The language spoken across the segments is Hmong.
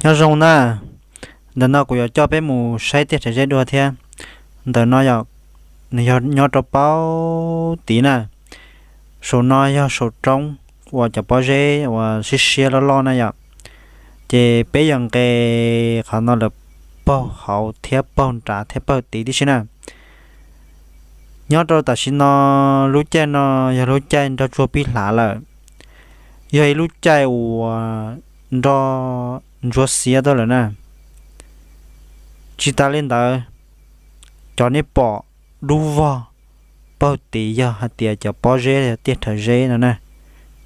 Nyob zoo na, ntawm no kuv yuav coj peb mus saib tiaj Rhawv Zeb dua thiab. Ntawm no yog, nws yog nyob rau paub tid na. Saum no yog saum roob uas cov pob zeb uas siab siab loj loj na yom. Ces peb yog nqes qhov no lawm, paug hauv thiab paug nrad thiab paug tid tib si na. Nyob rau tam sim no, lub caij no yog lub caij nroj tsuag pib hlav lawm, yog ib lub caij uas nroj ntsuab xiab tuaj lawm na. Tsis tas li ntawd, cov nej pom dub vog paug tid yog hais tias cov pob zeb, tiaj Rhawv Zeb no na.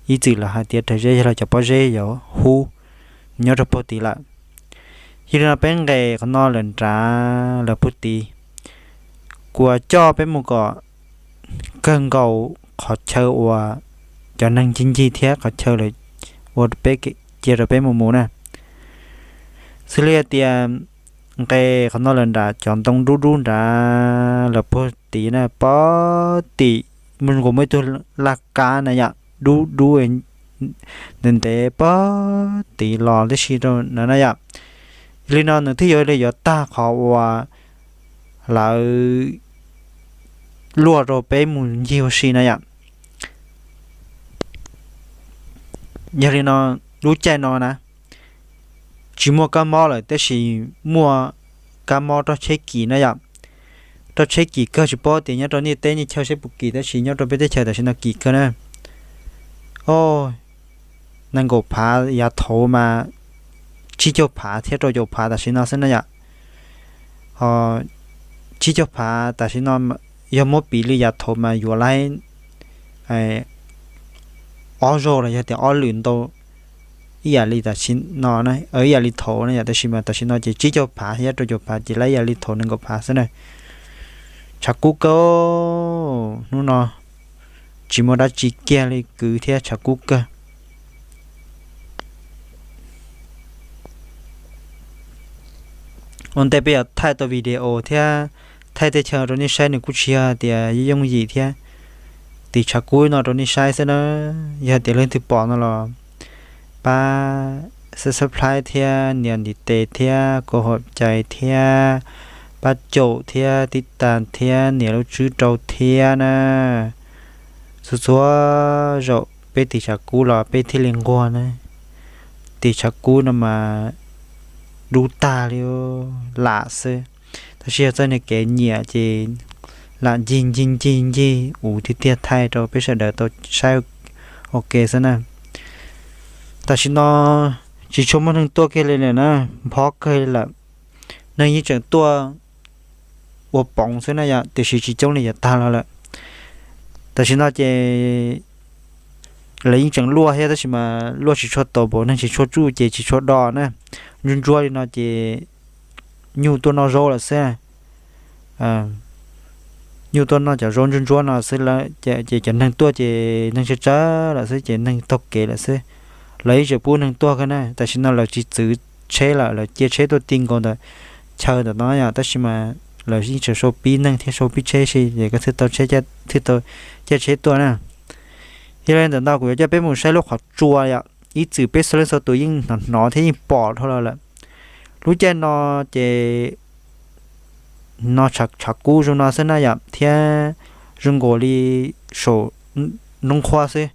Ib txwm lawv hais tias Rhawv Zeb yog los cov pob zeb yuav hub nyob rau paug tid lawm. Yog li no peb nqes qhov no lawm nrad lawm paug tid, kuv coj peb mus kom kawg nkaus qhov chaw uas cov neeg ncig ncig thiab qhov chaw lawv ua peb, cia rau peb mus mus na. Xws li hais tias nqes qhov no lawm nrad cov ntoo dub dub nrad lawm paug tid na, paug tid mus nkaus muaj ib tug laj kab na yom, dub dub ntev ntev paug tid los tib si rau na yom. Yog li no nws thiaj yuav li yuav tag qhov uas lawv luaj rau peb mus ncig ua si na yom. Yog li no, lub caij no na, tsis muaj kab mob lawm tab sis muaj kab mob roj tsheb kis na yom. Roj tsheb kis kawg, tsis paub tias nyob rau nej teb nej chaw seb puas kis tab sis nyob rau peb teb chaws tam sim no kis kawg na. O, nees nkaum phav, yav thaud mas tsib caug phav thiab rau caum phav tam sim no xwb na yom. Ho tsib caug phav tam sim no yog muab piv li yav thaud mas yuav laib ob zaug los yog tias ob lwm ntau ib yam li tam sim no, ib yam li thaud na yom. Tab sis mas tam sim no ces tsib caug phav thiab rau caum phav ces laib ib yam li thaud nees nkaum phav xwb na. Tshav kub kawg, hnub no tsis muaj dab tsi kiag li, kwv thiab tshav kub kawg. Ua ntej peb yuav thaij tau video thiab thaij teb chaws rau nej saib nws kuj tsis yog tias yooj yim thiab. Tiv tshav kub no rau nej saib xwb na. Yog tias leej twg pom no los pab subscribe thiab nias ntiv tes thiab kom haum cai thiab pab caum thiab tib tas thiab nias lub tswb rau thiab na. Txhua txhua zaum peb tiv tshav kub los peb thiaj li nquag na. Tiv tshav kub no mas dub tag li, lam xwb. Tab sis yog txoj niag kev nyiam ces lam ncig ncig ncig ncig uv tiag tiag thaij rau peb sawv daws tau saib ua ke xwb na. Tam sim no tsis tshua muaj neeg tuaj kiag li lawm na, nphob kawg li lawm. Neeg yeej tseem tuaj ua poov xwb na yom, tiam sis tsis coob li yav tag los lawm. Tam sim no ces lawv yeej tseem luaj thiab tab sis mas luaj tsis tshua tau npaum, neeg tsis tshua tsuj ces tsis tshua do na. Ntsuab ntsuab li no ces nyuj tuaj noj zaub lawm xwb. Nyuj tuaj noj cov zaub ntsuab ntsuab no xwb, ces cov neeg tuaj ces neeg tsawg tsawg lawm xwb ces neeg taug kev lawm xwb. Lawv yeej tseem pub neeg tuaj kawg na, tam sim no lawv tsis txwv tsheb lawm, lawv cia tsheb tuaj ti nkaus ntawm chaw ntawm no yom, tab sis mas lawv yeej tseem sau pib neeg thiab sau pib tsheb si ces koj thiaj tau, thiaj tau caij tsheb tuaj na. Yog li ntawm no kuv yuav coj peb mus saib lub qhov tsua yom, ib txwm peb txhua leej txhua tus yeej hnov hnov thiab yeej pom dhau los lawm. Lub caij no ces no tshav kub zoo no xwb na yom, thiab zoo nkaus li saum noob qhuav xwb.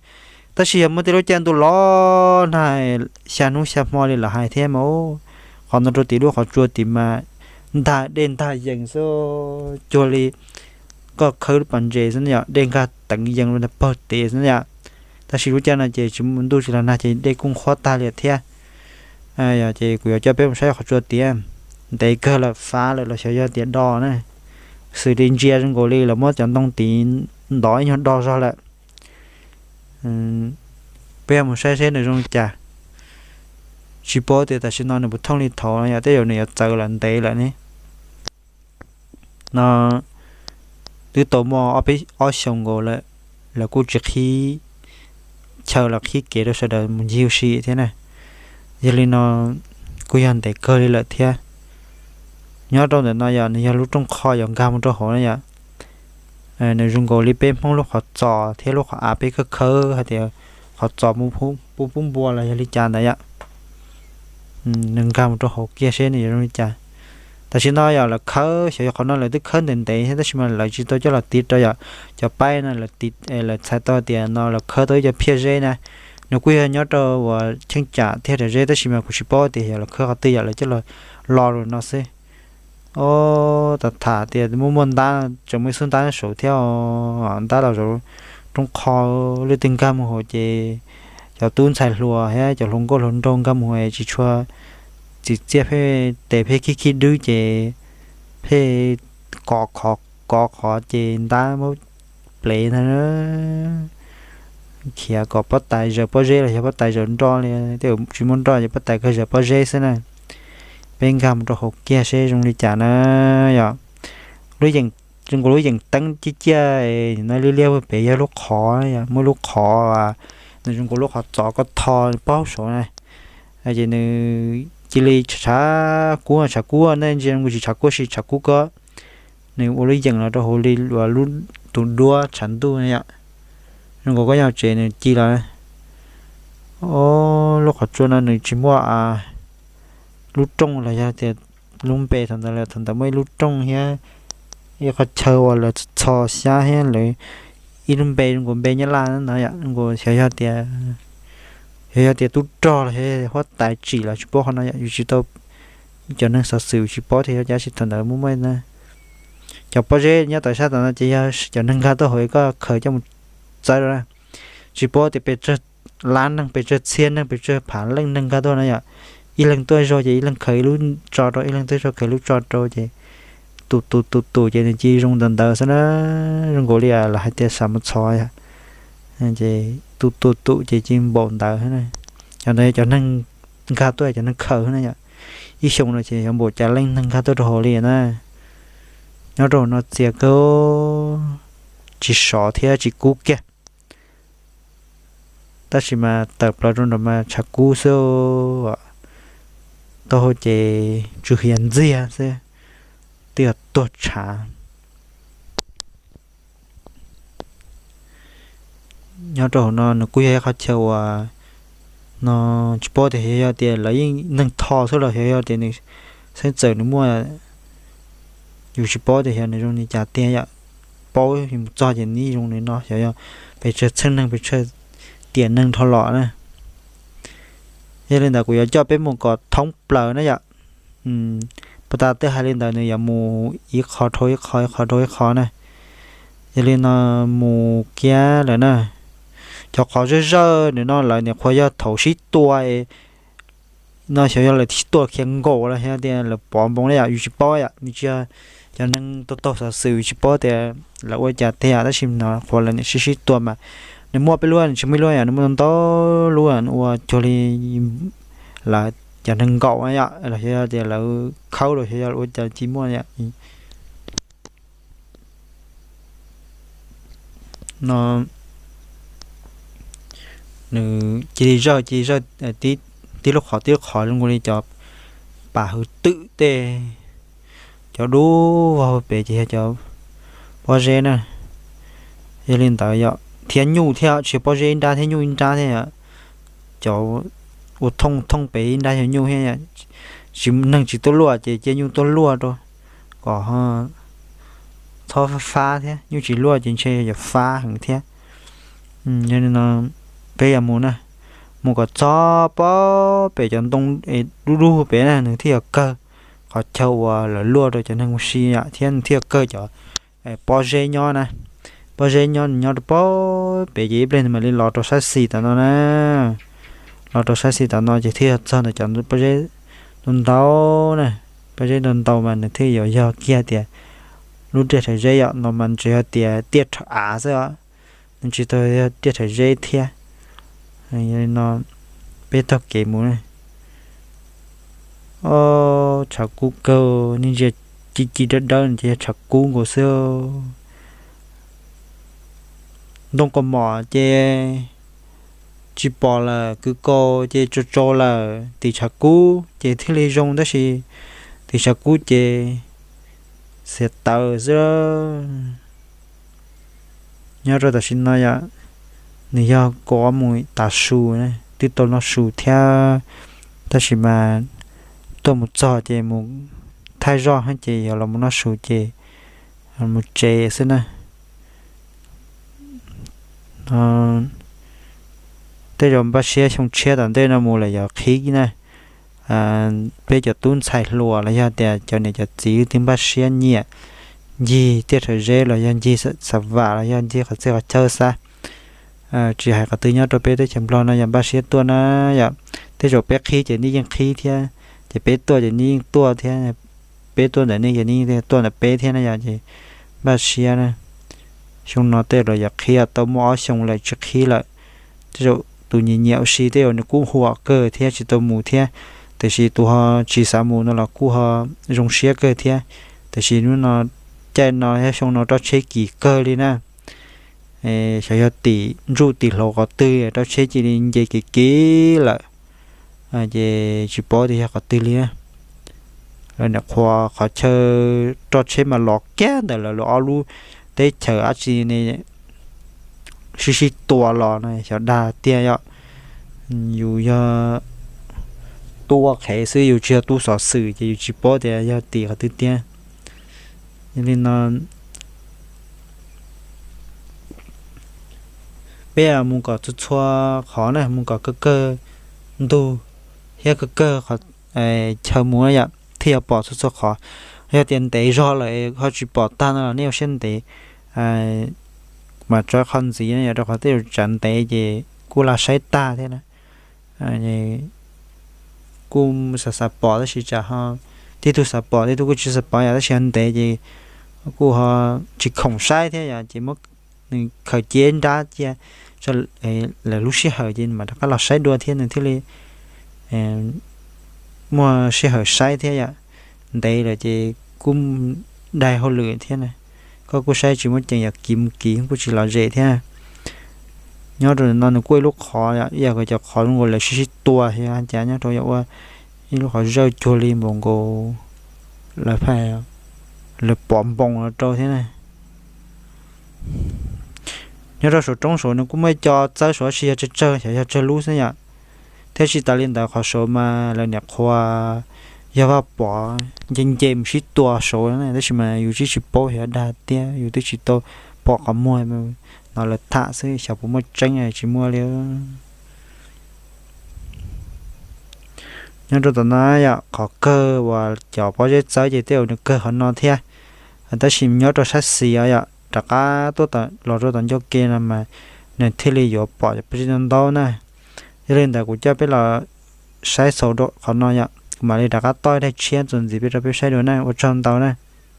Tab sis yog muaj tej lub caij ntuj los nag xya hnub xya hmo li lawv hais thiab mas qhov no rau tim lub qhov tsua tim mas ntag dej ntag yees xwb, cuag li koj khawb lub pas ntses xwb na yom, dej nkag teev yees rau pawg tes xwb na yom. Tab sis lub caij no ces tsis muaj ntuj tsis los nag ces dej kuj qhuav tag li thiab. Ces kuv yuav coj peb mus saib qhov tsua tiav, ntev kawg lawm, fav lawm los xyov yog tias do na. Xws li ntsia zoo nkaus li lawv muab cov ntoo tid ntov ib nyuag do zog lawm. Peb mus saib seb nws zoo li cas. Tsis paub tias tam sim no nws puas thooj li thaud no yom, tej zaum nws yuav txawv lawm ntev lawm ne. No twb tau muaj ob peb, ob xyoos nkaus lawm, lawv kuj tsis qhib chaw los qhib kev rau sawv daws mus ncig ua si thiab na. Yog li no kuj yog ntev kawg li lawm thiab. Nyob rau ntawm no yog nws yog lub rooj qho yuav nkag mus rau hauv na yom. Nws zoo nkaus li peb Hmoob lub qhov txos thiab lub qhov av peb khawb khawb hais tias qhov txos pub pub npua los yog li cas ntawd yom. nws nkag mus rau hauv kiag seb nws yuav zoo li cas. Tam sim no yog lawv khawb, xyov yog qhov no lawv twb khawb ntev ntev thiab tab sis mas lawv tsis tau coj los tiv rau yom. Cov paib no lawv txhais tau tias no lawv khawb tau ib co phiaj zeb na. Nws kuj yog nyob rau uas cheeb tsam thiab rau zeb tab sis mas kuv tsis paub tias yog lawv khawb qhov twg yom, lawv coj los lo rau no xwb. Ob, tam tham tias muaj muaj ntab, tseem muaj ib xub ntab saud thiab, ntab los saud roob qho, leej twg nkag mus hauv ces cov tub ntxhais hluas thiab cov hluas nkauj hluas nraug nkag mus hauv tsis tshua txim txiaj, pheej tes pheej khib khib dwb ces pheej kov qhov, kov qhov ces ntab muab plev ntag. Khiav kom pob tais zaws pob zeb los yog pob tais zaws nroj li, tej tsis muaj nroj ces pob tais kawg zaws pob zeb xwb na. Peb nkag mus rau hauv kiag seb zoo li cas na yom. Lub yeem, zoo nkaus lub yeem teeb ciaj ciaj no liab liab pem yog lub qhov, muaj lub qhov, nws zoo nkaus lub qhov txos koj tho paub saud na. Ces nws cia li tshav kub, tshav kub nej ntsia zoo nkaus tsis tshav kub, tsis tshav kub ko, nws ua lub yeem los rau hauv li uas lub tus duab tshav ntuj na yom. Zoo nkaus koj nyob tsev nws ci los. Ob, lub qhov tsua no nws tsis muaj lub rooj los yog tias lub npe thaum ntawd, thaum ntawd muaj ib lub rooj thiab ib qhov chaw uas lawv txho xyab thiab lawv ib lub npe zoo nkaus npe Nyab Laj no yom, zoo nkaus xyov yog tias, xyov yog tias tub rog los yog huab tais tsim los tsis paub qhov no yom, yus tsis tau, cov neeg xov xwm tsis paub tias yog cas sis thaum ntawd muaj muaj na. Cov pob zeb nyob tom sab tom no ces yog cov neeg nkag tuaj hauv koj khaws coj mus txawb rau na. Tsis paub tias pes tsawg lab neeg, pes tsawg txhiab neeg, pes tsawg phav leej neeg nkag tuaj na yom. Ib leeg tuaj zog ces ib leeg khaws ib lub tso rau, ib leeg tuaj zog khaws ib lub tso rau ces tus tus tus tus ces nws cia li zoo ntawd ntawd xwb na. Zoo nkaus li lawv hais tias sam mus txhov yom. Ces tus tus tus ces cia li npaum ntawd. Cov ntawd cov neeg nkag tuaj, cov neeg khaws na yom. Ib xyoo no ces yuav npaum cas leej neeg nkag tuaj rau hauv li na. Nyob rau hauv no txias kawg, tsis sov thiab tsis kub kiag. Tab sis mas tawm plaws rau nram mas tshav kub xwb, taub hau ces tsw hiav ntxiag xwb, twb yog tuag tshav. Nyob rau hauv no nws kuj yog ib qhov chaw uas no tsis paub tias yog tias lawv yeej neeg tho xwb los xyov yog tias nws xeeb txawm nws muaj, yus tsis paub tias xyov nws zoo li cas tiag yom. Paub mus txog ces nws zoo li no xyov yog pes tsawg txheej neeg pes tsawg tiam neeg dhau los na. Yog li ntawd kuv yuav coj peb mus kom thoob plaws na yom. Puag ta twb hais li ntawd nws yuav mus ib qho dhau ib qho, ib qho dhau ib qho na. Yog li no mus kiag lawm na. Cov qhov zawj zawj nws no lawv nyuam qhuav yog thaum sib tua no xyov yog lawv sib tua khiav nkaum los xyov tias lawv pov npoo na yom, yus tsis paub yom, nws tsis yog cov neeg taug taug xov xwm, yus tsis paub tias lawv ua cas tiag tab sis no qhuav lawv niam sib sib tua mas nws muaj peb lub, nws tsis muaj ib lub yom, nws muaj ntau lub ua cuag li lawv cov neeg nkaum yom, los xyov tias lawv khawb los xyov yog ua cas ci muaj yom. No nws cia li zawj cia li zawj tib lub qhov tib lub qhov zoo nkaus li cov pas hwv twm tej, cov dub vog pem ces yog cov pob zeb na. Yog li ntawd yom, thiab nyuj thiab, tsis yog pob zeb ib nrab thiab nyuj ib nrab thiab yom. Cov ua thooj thooj pem ib nrab yog nyuj thiab, tsis, neeg tsis tuaj luaj ces cia nyuj tuaj luaj rau kom txhob fab fab thiab, nyuj tsis luaj ces ntshe yuav fab heev thiab. Yog li no peb yuav mus na, mus kom txog pem cov ntoo dub dub pem na nws thiaj yuav kawg qhov chaw uas lawv luaj rau cov neeg ua si yom, thiab nws thiaj yuav kawg cov pob zeb nyob na. Pob zeb nyob nws nyob rau pem ces ib pliag nws mam li los rau sab xis tom no na. Los rau sab xis tom no ces thiaj yog txog ntawm cov pob zeb ntau ntau na. Pob zeb ntau ntau mas nws thiaj yuav yog kiag tias lub tiaj rhawv zeb yom, no mas nws tsuas yog tias tiaj rhawv av xwb os, nws tsis tau yog tiaj rhawv zeb thiab. Yog li no peb taug kev mus na. Ob, tshav kub kawg, nej ntsia ci ci dawb dawb ces yog tshav kub nkaus xwb. Ntoo kaus mom ces tsis pom lawm, kwv kaus ces tsaus tsaus lawm, tim tshav kub ces thiaj li zoo tab sis tim tshav kub ces xiav tawv xwb. Nyob rau tam sim no yom, nws yog kaum ob moos tav su, twb tau noj su thiab, Tab sis mas tuaj mus txog ces mus thaij zoj ces yog los mus noj su ces mus tsev xwb na. Tej zaum npaj siab xyoo tshiab tom ntej no mus lawm yog qhib na. Peb cov tub ntxhais hluas los yog tias cov niam cov txiv twb npaj siab nyiam ncig tiaj rhawv zeb los yog ncig xa vam los yog ncig qhov txhia qhov chaw xab, tsis hais qhov twg nyob rau peb teb chaws Nplog no yog npaj siab tuaj na yom. Tej zaum peb qhib ces nej yeej qhib thiab, ces peb tuaj ces nej yeej tuaj thiab, peb tuaj ntawm nej ces nej yeej tuaj ntawm peb thiab na yom. Ces npaj siab na, xyoo no tej zaum yog qhib tau muaj ob xyoo lawm tsis qhib lawm. Tej zaum tus nyiam nyiam ua si tej zaum nws kuj huam kawg thiab tsis tau mus thiab, tiam sis tus ho tsis xav mus no los kuj ho zoo siab kawg thiab. Tiam sis hnub no, caij no thiab xyoo no roj tsheb kim kawg li na. Xyov yog tim ntsuj tim hlauv qhov twg roj tsheb cia li nce kev kev lawm, ces tsis paub tias yog qhov twg li. Lawv niam qhuav qhov chaw roj tsheb mas los kiag ntawm lawv ob lub teb chaws dab tsi ne, sib sib tua los no xyov dag tiag yom. Yus yog tub ua qhev xwb, yus tsis yog tub xov xwm ces yus tsis paub tias yog tim qhov twg tiag. Yog li no peb mus kom txhua txhua qhov na, mus kom kawg kawg ntug thiab kawg kawg qhov chaw mus yom, thiaj yuav pom txhua txhua qhov. Yog tias ntev zog lawm ho tsis pom tag no los nej ua siab ntev, mas tso qhov ntxiv no yom, rau qhov tej zaum tsam ntev ces kuj lam saib tag thiab na. Kuj xav xav pom tab sis tsam ho, tib tug xav pom tib tug kuj tsis xav pom yom, tab sis ho ntev ces kuj ho tsis khoom saib thiab yom, ces muab nws khaws cia nrab cia lawv lub sij hawm ces mam rov qab los saib dua thiab nws thiaj li muaj sij hawm saib thiab yom. Ntev lawm ces kuj dai hauj lwm thiab na, koj kuj saib tsis muaj ceem yom, kiv mus kiv kuj tsis lom zem thiab. Nyob rau no nws kuj ib lub qhov yam cov qhov zoo nkaus lawv sib sib tua thiab cas nyob rau yog ua ib lub qhov zawj cuag li npaum nkaus lawv pha, lawv pov npoos los rau thiab na. Nyob rau saum roob saud nws kuj muaj ib co txawb saud tab sis yog tsawg tsawg xyov yog tsawg lub xwb yom. Thiab tsis tas li ntawd qhov saud mas lawv niam qhuav yog vaj pov nce nce mus sib tua saud tab sis mas yus twb tsis paub xyov dag tiag, yus twb tsis tau pom qhov muag no, lawv tham xwb xyov puas muaj tseeb tsis muaj li. Nyob rau tom no yom, qhov kawg uas cov pob zeb txawb ces tej zaum nws kawg qhov no thiab. Tab sis nyob rau sab xis os yom, rov qab tuaj los rau tom ncauj ke no mas nws thiaj li yuav pom pob zeb ntau ntau na. Yog li ntawd kuv coj peb los saib xaus qhov no yom, kuv mam li rov qab toj ib daim tshiab txuas ntxiv peb rau peb saib dua na, ua tsaug ntau na.